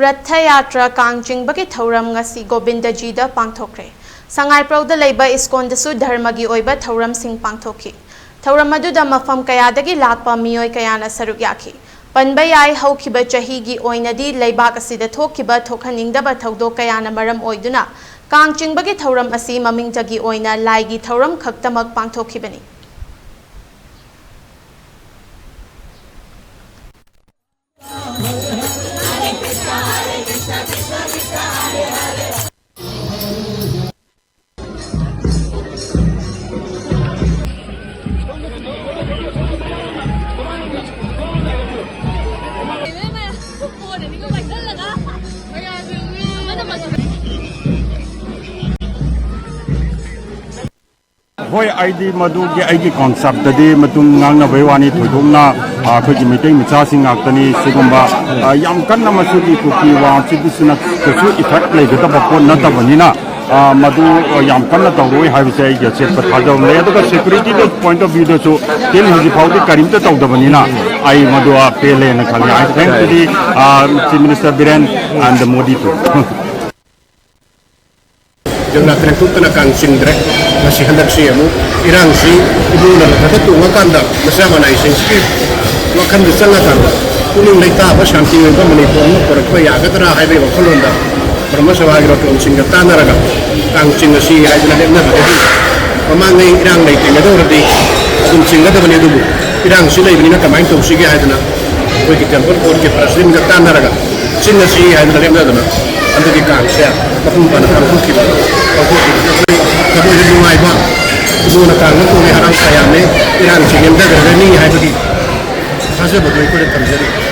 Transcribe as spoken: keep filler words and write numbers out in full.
ꯔꯊ ꯌꯥꯇ꯭ꯔꯥ ꯀꯥꯡ ꯆꯤꯡꯕꯒꯤ ꯊꯧꯔꯝ ꯉꯁꯤ ꯒꯣꯕꯤꯟꯗꯖꯤꯗ ꯄꯥꯡꯊꯣꯛꯈ꯭ꯔꯦ꯫ ꯁꯉꯥꯏꯄ꯭ꯔꯧꯗ ꯂꯩꯕ ꯏꯁꯀꯣꯟꯗꯁꯨ ꯙꯔꯃꯒꯤ ꯑꯣꯏꯕ ꯊꯧꯔꯝꯁꯤꯡ ꯄꯥꯡꯊꯣꯛꯈꯤ꯫ ꯊꯧꯔꯝ ꯑꯗꯨꯗ ꯃꯐꯝ ꯀꯌꯥꯗꯒꯤ ꯂꯥꯛꯄ ꯃꯤꯑꯣꯏ ꯀꯌꯥꯅ ꯁꯔꯨꯛ ꯌꯥꯈꯤ꯫ ꯄꯟꯕ ꯌꯥꯏ, ꯍꯧꯈꯤꯕ ꯆꯍꯤꯒꯤ ꯑꯣꯏꯅꯗꯤ ꯂꯩꯕꯥꯛ ꯑꯁꯤꯗ ꯊꯣꯛꯈꯤꯕ ꯊꯣꯛꯍꯟꯅꯤꯡꯗꯕ ꯊꯧꯗꯣꯛ ꯀꯌꯥꯅ ꯃꯔꯝ ꯑꯣꯏꯗꯨꯅ ꯀꯥꯡ ꯆꯤꯡꯕꯒꯤ ꯊꯧꯔꯝ ꯑꯁꯤ ꯃꯃꯤꯡꯇꯒꯤ ꯑꯣꯏꯅ ꯂꯥꯏꯒꯤ ꯊꯧꯔꯝ ꯈꯛꯇꯃꯛ ꯄꯥꯡꯊꯣꯛꯈꯤꯕꯅꯤ꯫ ꯍꯣꯏ, ꯑꯩꯗꯤ ꯃꯗꯨꯒꯤ ꯑꯩꯒꯤ ꯀꯣꯟꯁꯦꯞꯇꯗꯤ ꯃꯇꯨꯡ ꯉꯥꯡꯅꯕꯩ ꯋꯥꯅꯤ, ꯊꯣꯏꯗꯣꯛꯅ, ꯑ, ꯑꯩꯈꯣꯏꯒꯤ ꯃꯩꯇꯩ ꯃꯆꯥꯁꯤꯡ ꯉꯥꯛꯇꯅꯤ꯫ ꯁꯤꯒꯨꯝꯕ, ꯑ, ꯌꯥꯝ ꯀꯟꯅ ꯃꯁꯤꯒꯤ ꯀꯨꯀꯤ ꯋꯥꯔꯁꯤꯗꯤꯁꯤꯅ ꯀꯩꯁꯨ ꯏꯐꯦꯛ ꯂꯩꯒꯗꯕ ꯄꯣꯠ ꯅꯠꯇꯕꯅꯤꯅ, ꯑ, ꯃꯗꯨ, ꯑ, ꯌꯥꯝ ꯀꯟꯅ ꯇꯧꯔꯣꯏ ꯍꯥꯏꯕꯁꯦ ꯑꯩꯒꯤ ꯑꯆꯦꯠꯄ ꯊꯥꯖꯕ ꯂꯩ꯫ ꯑꯗꯨꯒ ꯁꯦꯀ꯭ꯌꯨꯔꯤꯇꯤꯒꯤ ꯄꯣꯏꯟꯠ ꯑꯣꯐ ꯚ꯭ꯌꯨꯗꯁꯨ ꯇꯤꯜ ꯍꯧꯖꯤꯛ ꯐꯥꯎꯗꯤ ꯀꯔꯤꯝꯇ ꯇꯧꯗꯕꯅꯤꯅ ꯑꯩ ꯃꯗꯨ, ꯑ, ꯄꯦꯜꯂꯦꯅ ꯈꯜꯂꯤ꯫ I thank to the, uh, Chief Minister Biren and the Modi too. ꯌꯨꯝꯅꯥꯛ ꯇꯔꯦꯠ ꯊꯣꯛꯇꯅ ꯀꯥꯡ ꯆꯤꯡꯗ꯭ꯔꯦ꯫ ꯉꯁꯤ ꯍꯟꯗꯛꯁꯤ ꯑꯃꯨꯛ ꯏꯔꯥꯡꯁꯤ ꯏꯕꯨꯡꯅ ꯔꯊꯗ ꯇꯣꯡꯉꯀꯥꯟꯗ ꯃꯆꯥ ꯃꯅꯥꯏꯁꯤꯡꯁꯤꯒꯤ ꯋꯥꯈꯜꯗ ꯆꯪꯉꯀꯥꯟꯗ ꯄꯨꯛꯅꯤꯡ ꯂꯩꯇꯥꯕ ꯁꯥꯟꯇꯤ ꯑꯣꯏꯕ ꯃꯅꯤꯄꯨꯔ ꯑꯃ ꯄꯨꯔꯛꯄ ꯌꯥꯒꯗ꯭ꯔꯥ ꯍꯥꯏꯕꯒꯤ ꯋꯥꯈꯜꯂꯣꯟꯗ ꯕ꯭ꯔꯍ꯭ꯃ ꯁꯚꯥꯒꯤ ꯕꯥꯇꯣꯟꯁꯤꯡꯒ ꯇꯥꯟꯅꯔꯒ ꯀꯥꯡ ꯆꯤꯡꯉꯁꯤ ꯍꯥꯏꯗꯅ ꯂꯦꯞꯅꯕꯗꯒꯤ ꯃꯃꯥꯡꯉꯩ ꯏꯔꯥꯡ ꯂꯩꯇ꯭ꯔꯤꯉꯩꯗ ꯑꯣꯏꯔꯗꯤ ꯑꯗꯨꯝ ꯆꯤꯡꯒꯗꯕꯅꯤ, ꯑꯗꯨꯕꯨ ꯏꯔꯥꯡꯁꯤ ꯂꯩꯕꯅꯤꯅ ꯀꯃꯥꯏꯅ ꯇꯧꯁꯤꯒꯦ ꯍꯥꯏꯗꯅ ꯑꯩꯈꯣꯏꯒꯤ ꯇꯦꯝꯄꯜ ꯕꯣꯔꯗꯀꯤ ꯄ꯭ꯔꯁꯤꯗꯦꯟꯒ ꯇꯥꯟꯅꯔꯒ ꯆꯤꯡꯉꯁꯤ ꯍꯥꯏꯗꯅ ꯂꯦꯞꯅꯗꯅ ꯍꯟꯗꯛꯀꯤ ꯀꯥꯡꯁꯦ ꯃꯄꯨꯡ ꯐꯥꯅ ꯄꯥꯡꯊꯣꯛꯈꯤꯕ, ꯄꯥꯡꯊꯣꯛꯈꯤꯕꯁꯦ ꯑꯩꯈꯣꯏ ꯊꯃꯣꯏꯗ ꯅꯨꯡꯉꯥꯏꯕ, ꯏꯕꯨꯡꯅ ꯀꯥꯡ ꯃꯇꯣꯟꯒꯤ ꯍꯔꯥꯎ ꯇꯌꯥꯝꯃꯦ, ꯏꯔꯥꯡꯁꯤ ꯅꯦꯝꯊꯈ꯭ꯔꯒꯅꯤ ꯍꯥꯏꯕꯒꯤ ꯊꯥꯖꯕꯗꯣ ꯑꯩꯈꯣꯏꯅ ꯊꯝꯖꯔꯤ꯫